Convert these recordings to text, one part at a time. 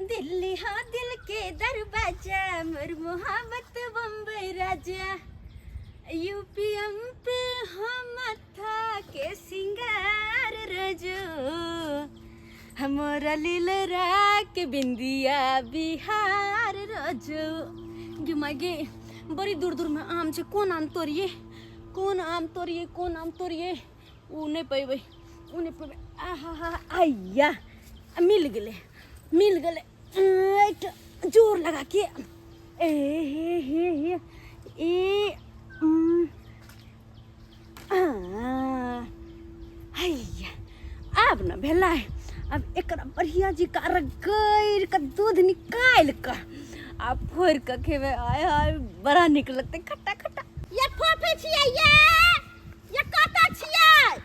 दिल्ली हाँ दिल के दरवाजा, मोर मोहब्बत बम्बई राजा, यूपी पे हम माथा के सिंगार रजो, हमारा लीलरा के बिंदिया बिहार रजो। गे माय गे, बड़ी दूर दूर में आम छै, कोन आम तोड़िए, कोन आम तोड़िए, कोन आम तोड़िए? ओ नहि पेबै, ओ नहि पेबै। आहा हा, आइया मिल गेलै, मिल गेलै। एकटा जोर लगा के, ए हे हे हे ए हैया, आब ने भेलै। आब एकरा बढ़िआँ जकाँ रगड़ि कऽ दूध निकालि कऽ आ फोड़ि कऽ खेबै। आय हाय, बड़ा नीक लगतै, खट्टा खट्टा। ये फोफे छियै, ये कतऽ छियै?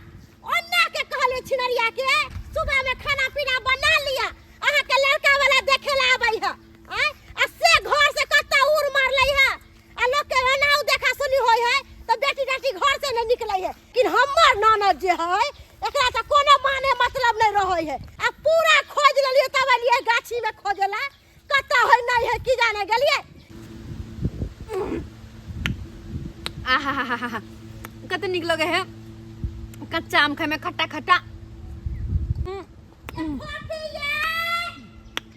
ओन्ना के कहलियै छिनरिया के, सुबह में खाना पीना बना लिया, अहाँ के लड़का वाला देखे ला आबै है। आय आ से घर से कतऽ उड़ मारलै है। आ लोग के एनाउ देखा सुनी होय है तो बेटी डाटी घर से नहीं निकलै है, लेकिन हमर ननद जे है एकरा तो कोनो माने मतलब नहीं रहै है। आ पूरा खोज लेलियै तब एलियै गाछी में खोजेला, कतऽ है नहीं है की जाने गेलियै। आहा हा हा हा, कते नीक लगे है कच्चा आम खाय में, खट्टा खट्टा।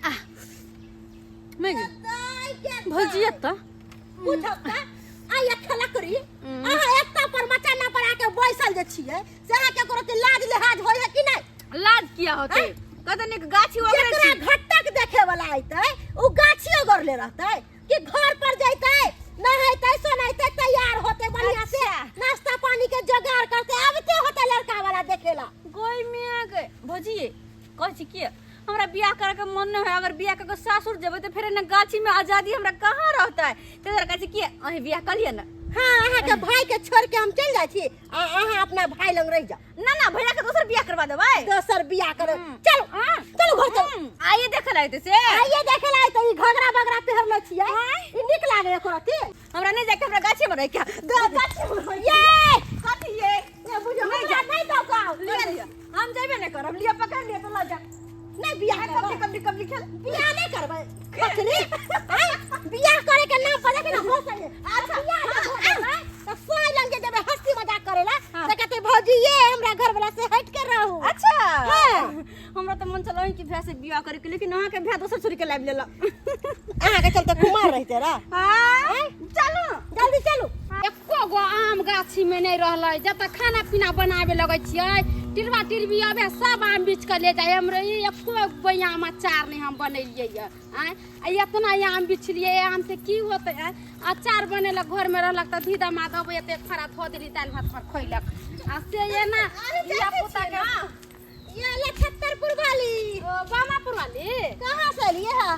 आह, मैं भजिया त पूछब त आइ खेला करी। अहाँ एकटा पर मचाना पर आके बैसल जे छियै से अहाँके कोनो के लाज लिहाज होय है कि नहीं? लाज किया होते? कते नीक गाछी ओगरे जेकरा छी। घटक देखे वाला अयतै उ गाछी ओगरले रहतै कि घर पर जैतै, नहेतै सोनैतै, तैयार होतै बढ़िया से, नाश्ता पानी के जोगाड़ करते आबते होतै लड़का वाला देखेला। गोई मियाँ के भौजी कहै छी कि हमरा बियाह करे के मन नहीं है। अगर बियाह करके सासुर जेबै तऽ फेर एने गाछी में आजादी हमरा कहाँ रहतै? ताहि दुआरे कहै छी कि अहीं बियाह कऽ लिअ ने। हाँ, अहाँ के भाई के छोड़ के हम चल जाइ छी आ अहाँ अपना भाई लंग रह जाओ। ना ना, भैया के दोसर बियाह करवा देबै। दोसर बियाह करे? चलो चलो, घर चलो। आइए देखे ला अयतै से? आइए देखे ला अयतै। ई घगरा बगरा पहिरले छियै, ई नीक लागे एको रति? हमरा नहीं जाके, हमरा गाछी में रह के, गाछी में रह। ये कथी ये? ये बुझो, हमरा नहीं दो गाँव। लिया लिया, हम जेबे नहीं करब। लिया, पकड़ लिया तो ल जा। नहीं बियाह कबड्डी करबै। कबड्डी कबड्डी खेल। बियाह नहीं करबै खचरी। आँय, बियाह करे के नाम पर देखे ना हो सके। अच्छा, बियाह जे हो जेबै तऽ सोय लंग जे जेबै हंसी मजाक करेला हाँ। तऽ कहते भौजी ये हमरा घर वाला से हट के रहू। अच्छा। हाँ। हमरा तऽ मन चल कि भैया से बियाह करे के, लेकिन अहाँ के भैया दोसर छोरी के लाबि लेलक। अहाँ के चलते कुमार रहते रह। हाँ, चलू। जल्दी चलू। एको गो आम गाछी में नहीं रहलै। जब तक खाना पीना बनाबे लगै छियै, टिरवा टिरबी आबे, सब आम बीछ के ले जाय। हमरो ई एको गो आम अचार नहीं हम बनेलियै ये। आँय, आ इतना आम बिछलियै, आम से की होतै? आँय, अचार बनेलक, घर में रहलक तऽ धी दमाद अबै तऽ एक फड़ा धो देली, दालि भात पर खैलक। आ से एना धिया पुता के ये लछत्तरपुर वाली। ओ बामापुर वाली। कहाँ से लिए है?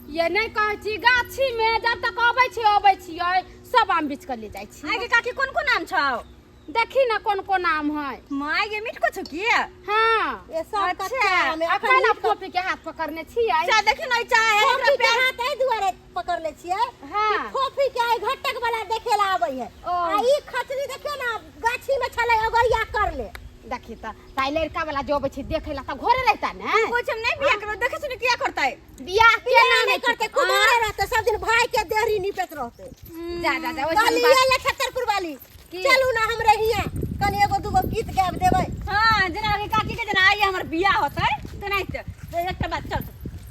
ये नहीं कहै छी, गाछी में जब तक अबै छी अबै छियै, सब आम बीछ के ले जाइ छी। आगे काकी, कोन कोन आम छौ? देखी ना कोन कोन आम है। माय गे, मीठ को छौ की? हाँ। ये सब अच्छा। कच्चा आम है। अखन ना फोफी के हाथ पकड़ने छियै। चाय देखी नहीं, चाय है फोफी हमरा के हाथ एहि दुआरे पकड़ले छियै हाँ। कि फोफी के आइ घटक वाला देखे ला आबै है। ओ। आ ई खचरी देखियो ना, गाछी में छलै अगरिया कर ले। देखी तऽ ताइ लड़का वाला जो अबै छै देखै ला तऽ घरे रहता ने। कुछ हम नहीं बियाह करबै, देखै छी किया करतै? बियाह बियाह केना नहि नहि करतै, कुमारे रहतै, सब दिन भाई के देहरी निपेत रहतै। जा जा जा, ओइसन कहली बात ये लछत्तरपुर वाली। की? चलू ना हमरे हियाँ, कनी एगो दूगो गीत गाबि देबै। हाँ, जेना अभी काकी के जेना आइ हमर बियाह होतै तेनाहिते एकटा बात, चल।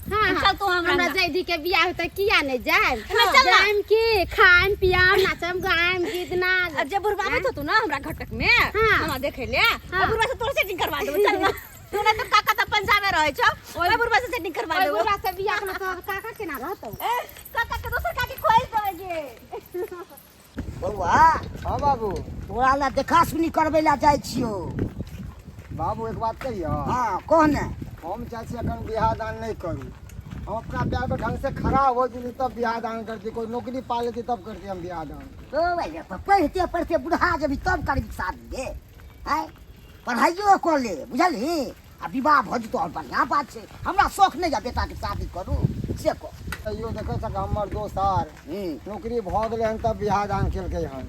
हाँ, हाँ। चल तू हमरा हमरा अंगना। जैधी के बियाह होतै किया नहि जायब? हाँ, चल ना। जायब की खायम पियाम नाचम गायम गीत नाद। आ जे बुढ़बा आबैत होतौ ना हमरा घटक में, हाँ। हमरा देखे ले, हाँ। ओइ बुढ़बा से तोर सेटिंग करवा देबो। चल ना, तू ना तो काका तऽ पंजाब में रहै छौ, ओइ बुढ़बा से सेटिंग करवा ओइ देबो। बुढ़बा से बियाह करना तऽ काका केना रहतौ? ए, काका के दोसर काकी खोज देबै गे। बौआ। हाँ बाबू। तोरा ला देखा सुनी करबै ला जाइ छियौ। बाबू, एक बात कहियो? हाँ, कह ने। हम चाहै छी एखन बियाह दान नहि करू। हम अपना पैर पर ढंग से खड़ा हो जेती तब बियाह दान करती। कोई नौकरी पा लेती तब करती हम बियाह दान। ओ भाई, पढ़ते पढ़ते बुढ़ा जेबी तब करबी शादी गे? आँय, पढ़ाइयो कऽ ले, बुझलही? आ विवाह भऽ जेतौ आओर बढ़िआँ बात छै। हमरा शौख नहि यऽ बेटाके शादी करू, से कह। तैयो देखै छक हमर दोस्त आर नौकरी भऽ गेलै हन तब बियाह दान केलकै हन।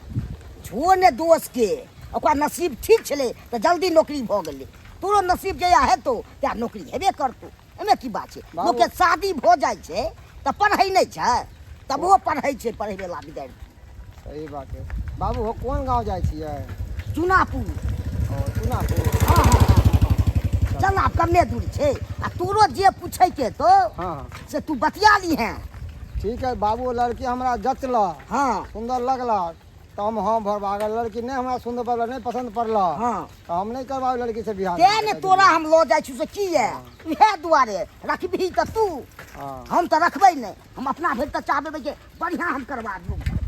छो ने दोस्तके, ओकरा नसीब ठीक छलै तऽ जल्दी नौकरी भऽ गेलै। तोरो नसीब जहिया हेतौ तहिया नौकरी हेबे करतौ। एहिमे की बात छै? बाबू। लोकके शादी भऽ जाइ छै तऽ पढ़ै नहि छै, तब ओ पढ़ै छै, पढ़ै वला विद्यार्थी। सही बात है बाबू। हो कोन गाँव जाइ छियै? चुनापुर। ओ चुनापुर। हँ हँ हँ, चल आब कमे दूर छै। आ तोरो जे पूछैके हेतौ हाँ हाँ से तू बतिया लीहें। ठीक है बाबू, लड़की हमरा जचल, हाँ सुंदर लगल तऽ हम हाँ भरबा। अगर लड़की नहि हमरा सुंदर पड़ल, नहि पसंद पड़ल, हाँ तऽ हम नहि करबाबै लड़की से बियाह। तें ने तोरा हम लऽ जाइ छी से किए, इएह दुआरे। रखबही तऽ तू, हाँ हम तऽ रखबै नहि। हम अपना भरि तऽ चाहबै जे बढ़िआँ हम करबा दियौ।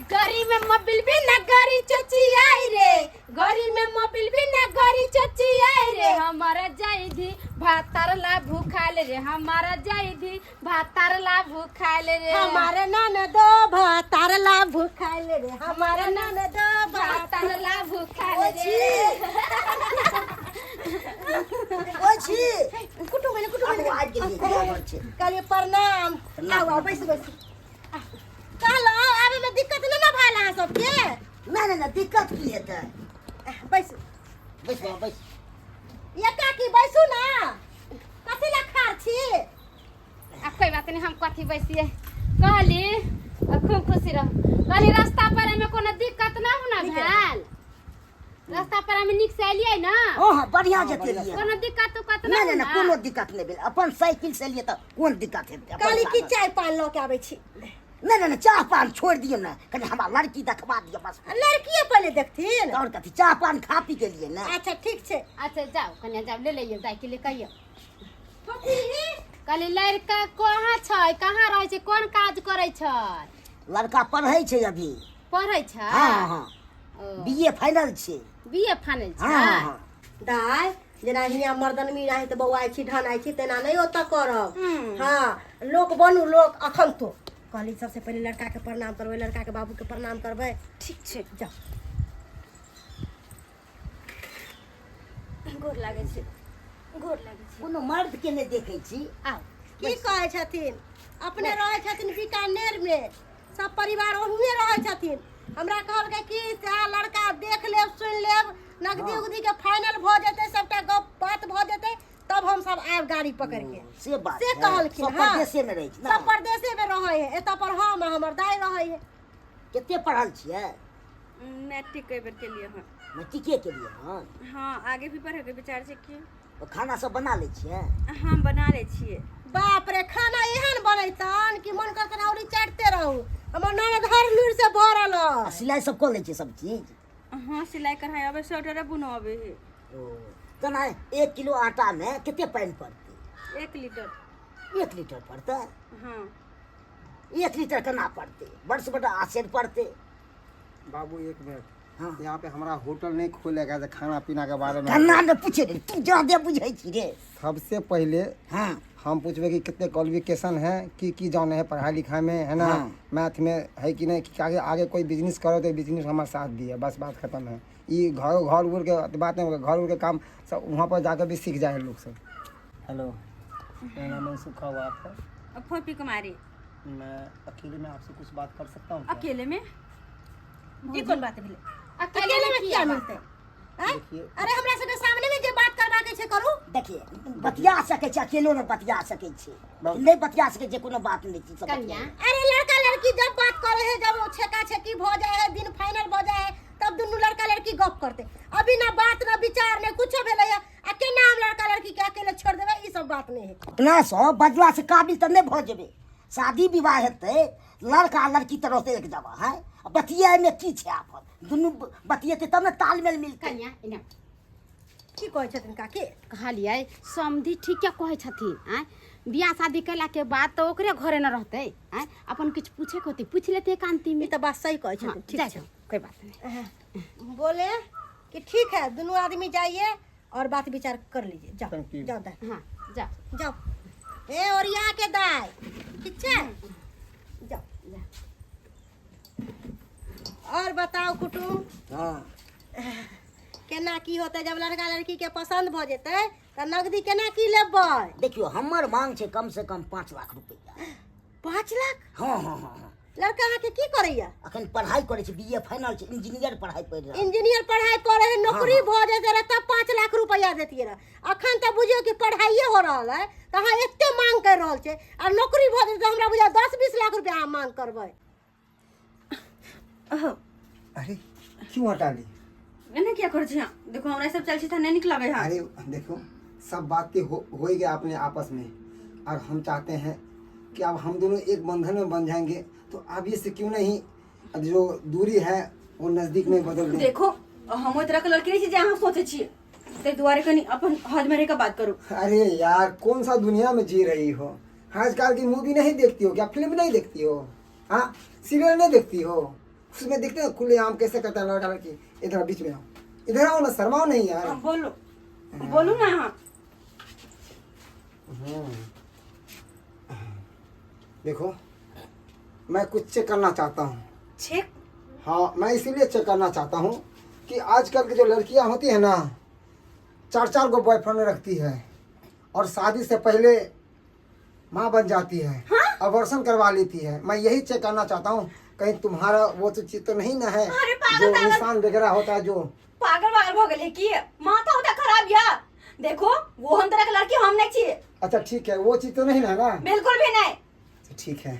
गरी में मोबिल भी न गरी चची आई रे, गरी में मोबिल भी न गरी चची आई रे, हमारा जाई दी भातार ला भूखाल रे, हमारा जाई दी भातार ला भूखाल रे, हमारे ननदो भातार ला भूखाइल रे, हमारे ननदो भातार ला भूखाल ओइ रे। छी, ओइ छी। कुटुम भेलै, कुटुम भेलै। आबि गेलियै, बराबर छै। कहलियै प्रणाम। आउ आउ, बैसू बैसू। कहलहुँ आबैमे दिक्कत नहि ने भेल अहाँ सबके? नहि नहि नहि, दिक्कत की हेतै? बैसू। बैस बाबा, बैस। ये काकी, बैसू ना, कथी ला खार छी? आ कोई बात नहीं, हम कथी बैसिए। कहली आ खूब खुशी रहू। कहली रास्ता पर में कोनो दिक्कत ना हो ना भेल? रास्ता पर में नीक से एलियै ना? हँ हँ, बढ़िआँ जते लिए। कोनो दिक्कत उक्कत ना नहि नहि हो नहि, ना? कोनो दिक्कत नहि भेल। अपन साइकिल से एलियै तऽ कोन दिक्कत हेतै? अपन कहली की साधन। चाय पान लऽ के आबै छी। नहि नहि नहि, चाह पान छोड़ि दियौ ने, कनि हमरा लड़की देखबा दिअ बस। आ लड़किए पहिले देखथिन। आओर कथी, चाह पान खा पी के लिए ने। अच्छा ठीक छै। अच्छा जाउ कनिया, जाउ ले लइयौ दाइ के लिए कहियौ। कहली लड़का कहाँ छै, कहाँ रहै छै, कोन काज करै छै? लड़का पढ़ै छै अभी। पढ़ै छै? हँ हँ। ओ, बी ए फाइनल छै। बी ए फाइनल छै? हँ हँ हँ। दाय, जेना हियाँ मर्दनमी रहे तऽ बौआइ छी ढनाइ छी, तेना नहि ओतऽ करब। हँ, लोक बनू लोक। अखन तो कहली सबसे पहिले लड़का के प्रणाम करबै, लड़का के बाबू के प्रणाम करबै। ठीक छै। जाउ। गोर लागै छै, गोर लागै छै। कोनो मर्द के नहि देखै छी। आउ। की कहै छथिन, अपने रहै छथिन बीकानेर मे, सब परिवार ओहुए रहै छथिन। हमरा कहलकै कि से अहाँ लड़का देख लेब, सुनि लेब, नगदी उगदी के फाइनल भऽ जेतै, सबटा गप बात भऽ जेतै, तब हम सब आयब गाड़ी पकड़ के। से बात से छै। कहलखिन। सब हाँ। परदेसे मे रहै छै ने? सब परदेसे मे रहै है, एतऽ पर हम आ हमर दाय रहै है। कते पढ़ल छियै? मैट्रिक एहि बेर केलियै हन। मैट्रिके केलियै हन? हँ, आगे भी पढ़ैके विचार छै। की ओ खाना सब बना लै छियै? हम बना लै छियै। बाप रे, खाना एहन बनैतन कि मन करतन औरी चाटते रहू। हमर ननद हर लूरि से भरल आ है। सिलाइ सब कऽ लै छियै सब चीज? हँ, सिलाइ कढ़ाइ अबै, स्वेटर बुनो अबै है। ओ केना 1 किलो आटामे कते पानि पड़तै? 1 लीटर। 1 लीटर पड़तै? हँ। 1 लीटर केना पड़तै? बड़ से बड़ आसेर पड़तै। बाबू एक मिनट। हाँ। यहाँ पे हमारा होटल नहीं खोलेगा तो खाना पीना के बारे में केना ने पूछे रे, तू जादे बुझै छी रे। सबसे पहले हाँ हम पूछबे कि कितने क्वालिफिकेशन है, की की जाने है पढ़ाई लिखाई में है ना? हाँ। मैथ में है कि नहीं, कि आगे आगे कोई बिजनेस करो तो बिजनेस हमारे साथ दिए, बस बात खत्म है। ये घर घर उर के बात नहीं होगा, घर उर के काम सब वहाँ पर जाकर भी सीख जाए लोग सब। हेलो, मेरा नाम मनसुख हुआ आपका? फोपी कुमारी। मैं अकेले में आपसे कुछ बात कर सकता हूँ क्या? अकेले में? ई कोन बात भेलै? अकेले अकेले में में किया मिलतै आँय? देखिए। अरे हमरा सबके सामने में जे बात करबाके छै करू। देखिए, बतिया सकै छै, अकेलो ने बतिया सकै छै, नहि बतिया सकै छै कोनो बात नहि छै, सब कन्या। बतिया। अरे लड़का लड़की जब बात करे है, जब छेका छेकी भऽ जाए है, दिन फाइनल भऽ जाए है, तब दुनू लड़का लड़की गप करते। अभी ना बात ना विचार ने कुछो भेलै है, आ केना हम लड़का लड़की के अकेले छोड़ देबै? ई सब बात नहीं है। अपना सब बजला से काबिल तऽ नहि भऽ जेबै। शादी विवाह हेतै, लड़का लड़की तऽ रहतै एक जगह है, बतियामे की छै आफत? दुनू बतियेतै तब ने तालमेल मिलतै। कन्या एना। की कहै छथिन काकी? कहलियै समधि ठीके कहै छथिन। आँय, बियाह शादी कयलाके बाद तऽ ओकरे घरे न रहतै। आँय, अपन किछु पूछैके होतै पूछि लेतै एकान्तीमे। ई तऽ बात सही कहै हाँ, छथिन। ठीक जाइ छै। छौ, कोई बात नहीं। बोले कि ठीक है, दुनू आदमी जाइए और बात विचार कर लीजिए। जाओ। Thank you. जाओ दाई। हाँ जाओ। जाओ ए ओरिया के दाई, ठीक छै, जाओ। और बताओ कुटुम। हाँ। केना की होतै? जब लड़का लड़की के पसंद भऽ जेतै तऽ नगदी केना की लेबै? देखियौ, हमर मांग छै कम से कम 5 लाख रुपैआ। 5 लाख? हाँ हाँ हाँ हाँ। लड़का अहाँके की करैया? अखन पढ़ाई करै छै, बीए फाइनल छै, इंजीनियर पढ़ाई पढ़ि रहल। इंजीनियर पढ़ाई करे है, नौकरी भऽ जेतै रह तब 5 लाख रुपया देतियै रह। अखन तऽ बुझियौ कि पढ़ाइए हो रहल है तऽ अहाँ एते मांग कर रहल छै, आ नौकरी भऽ जेतै तऽ हमरा बुझाय 10-20 लाख रुपया अहाँ मांग करबै। अरे, क्यों हटा ली? एना किया करै छी अहाँ? देखो, हमरा ई सब चल छी तऽ नहि नीक लगै है। अरे देखो, सब बातें हो ही गया अपने आपस में और हम चाहते हैं कि अब हम दोनों एक बंधन में बन जाएंगे, तो अब ये से क्यों नहीं जो दूरी है वो नज़दीक में बदल दें। देखो, हम ओहि तरह के लड़की नहीं छी जे अहाँ सोचै छियै, ताहि दुआरे कनि अपन हद में रहि कऽ बात करू। अरे यार, कौन सा दुनिया में जी रही हो? आजकल की मूवी नहीं देखती हो क्या? फिल्म नहीं देखती हो? हाँ, सीरियल नहीं देखती हो? उसमें देखते हो खुले आम कैसे करता है लड़का लड़की? इधर बीच में आओ, इधर आओ ना, शर्माओ नहीं यार। हाँ, बोलू, बोलू ना अहाँ। देखो, मैं कुछ चेक करना चाहता हूँ। चेक? हाँ, मैं इसीलिए चेक करना चाहता हूँ कि आजकल की जो लड़कियाँ होती है ना, चार चार गो बॉयफ्रेंड रखती है और शादी से पहले माँ बन जाती है, अबॉर्शन करवा लेती है। मैं यही चेक करना चाहता हूँ, कहीं तुम्हारा वो तो चीज तो नहीं ना है, अरे पागल, जो पागल। निशान वगैरह होता है जो। पागल वागल भऽ गेलै की? माथा उथा खराब या? देखो, वो हम तरह के लड़की हम नहीं छियै। अच्छा, ठीक है, वो चीज तो नहीं ना है ना? बिल्कुल भी नहीं। तो ठीक है,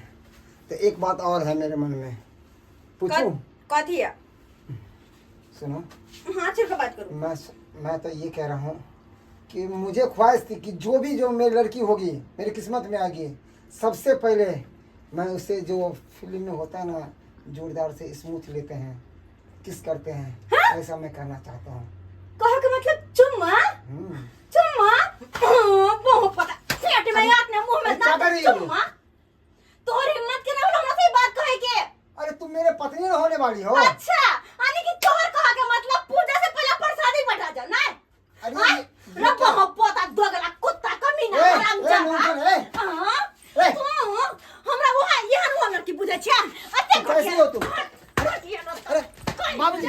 तो एक बात और है मेरे मन में, पूछूं? कथी है? सुनो। हाँ, छिड़ के बात करू। मैं तो ये कह रहा हूँ कि मुझे ख्वाहिश थी कि जो भी जो मेरी लड़की होगी, मेरी किस्मत में आएगी, सबसे पहले मैं उसे, जो फिल्म में होता है ना, जोरदार से स्मूथ लेते हैं, किस करते हैं, ऐसा मैं करना चाहता हूँ। कहे के मतलब चुम्मा? हम्म। चुम्मा बहुत पता पेट में अपने मुंह में अरे, क्या कर रही हो? चुम्मा। तोहर हिम्मत के ना होला हमरा से ई बात कहे के? अरे, तुम मेरे पत्नी होने वाली हो। अच्छा, यानी कि तोहर कहे के मतलब पूजा से पहले प्रसादी बटा जा ना? अरे, हाँ? ये रब्बा क्या? हो पोता, दोगला कुत्ता, कमीना, ए, हरामजादा। ए, मुंह पर, ए। हाँ? ए। तू हमरा वहाँ यहाँ वहाँ लड़की बुझै छै अते। तो कैसी हो तुम? अरे बाबूजी।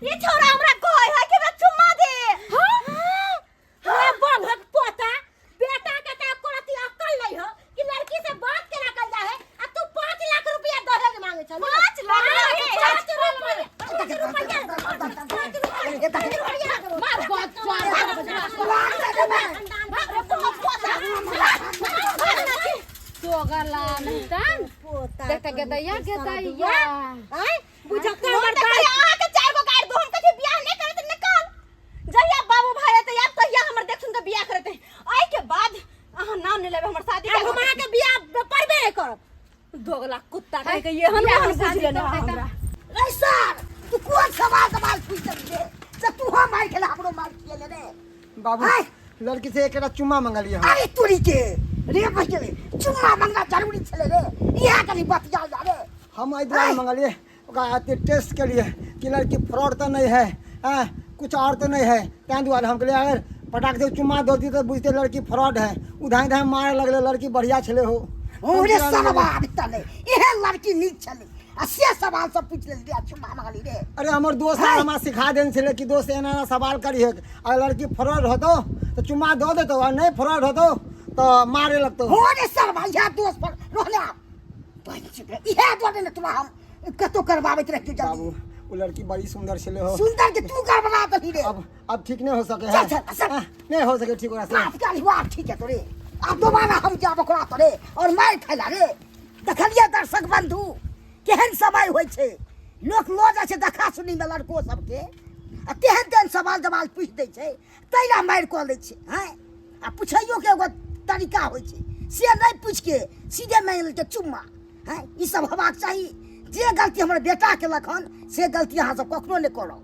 ये छोरा हमरा कहै है कि हमरा चुम्मा दे। हमरा बंधक पोता, बेटा के त एको रति अक्कल नहीं हो कि लड़की से बात केना कल जाए है, आ तू 5 लाख रुपया दहेज मांगे छल। 5 लाख? 5 रुपया, 5 रुपया, 5 रुपया, मार बच्चा। दोगला नहीं तन। पोता। देखता गेदैया गेदैया। आय बुझक मोन हमर तऽ कहै अहाँके चारि गो गाड़ि दो, हम कथी बियाह नहि करैत निकाल। जहिया बाबू भाई एतै आब, तहिया हमर देख सुन के बियाह करैत। एहि के बाद अहाँ नाम नहि लेबै हमर शादी। आब हम अहाँके बियाह पड़बे नहि करब। दोगला कुत्ता कहि के एहन बियाह ओहन बुझि शादी लेने करतै। हमरा। रे सर, तू कोन सवाल सवाल पूछ रे से तू हम मार खेला, हमरो मार खेले रे? बाबू, आय। लड़की से एक चुम्मा मंगलिए हम। अरे तुरी के रे, बचले चुम्मा मंगना जरूरी छले रे? इहा कनी बतिया जा रे। हम एहि दुआरे मंगलिए ओकरा अथी टेस्ट के लिए कि लड़की फ्रॉड तो नहीं है, हाँ, कुछ और तो नहीं है। ताहि दुआरे हम कहलिए, अगर पटाक से चुम्मा दो दी तो बुझते लड़की फ्रॉड है। उधाई धाई मारे लगले, लड़की बढ़िया छले हो। ओरे सरवा तले इहे लड़की नीक छले आ से सवाल सब पूछ लेल रे, चुम्मा मंगली रे? अरे, हमर दोस्त हमरा सिखा देने छले कि दोस्त, एना एना सवाल करिहे, अगर लड़की फ्रॉड होतो तो चुम्मा दऽ देतो आ नहीं फ्रॉड होतो तो मारे लगतो। हो रे सरवा, इहे दोस्त पर रहले आप इहे दुआरे ने तोरा हम कतो करवाबैत रहती बाबू, जल्दी। वो लड़की बड़ी सुंदर छले हो। सुंदर के तू गड़बड़ा दही रे। अब ठीक नहीं हो सके चल, है। चल, चल। हाँ, नहीं हो सके ठीक ओकरा से। बाप का हुआ, ठीक है तोरे, अब दोबारा हम जाब ओकरा तोरे और मारि खैला रे। देखलिए दर्शक बंधु, केहन समय होइ छै, लोक लऽ जाइ छै देखा सुनीमे लड़को सबके आ तेहन तेहन सवाल जवाल पूछि दै छै, तै लए मारि कऽ लै छै। हँ, आ पुछैयोके एगो तरीका होइ छै, से नहि पूछिके सीधे माँगि लेलकै चुम्मा। हँ, ई सब हेबाक चाही? जे गलती हमर बेटा केलक हन से गलती अहाँ सब कखनो नहि करब।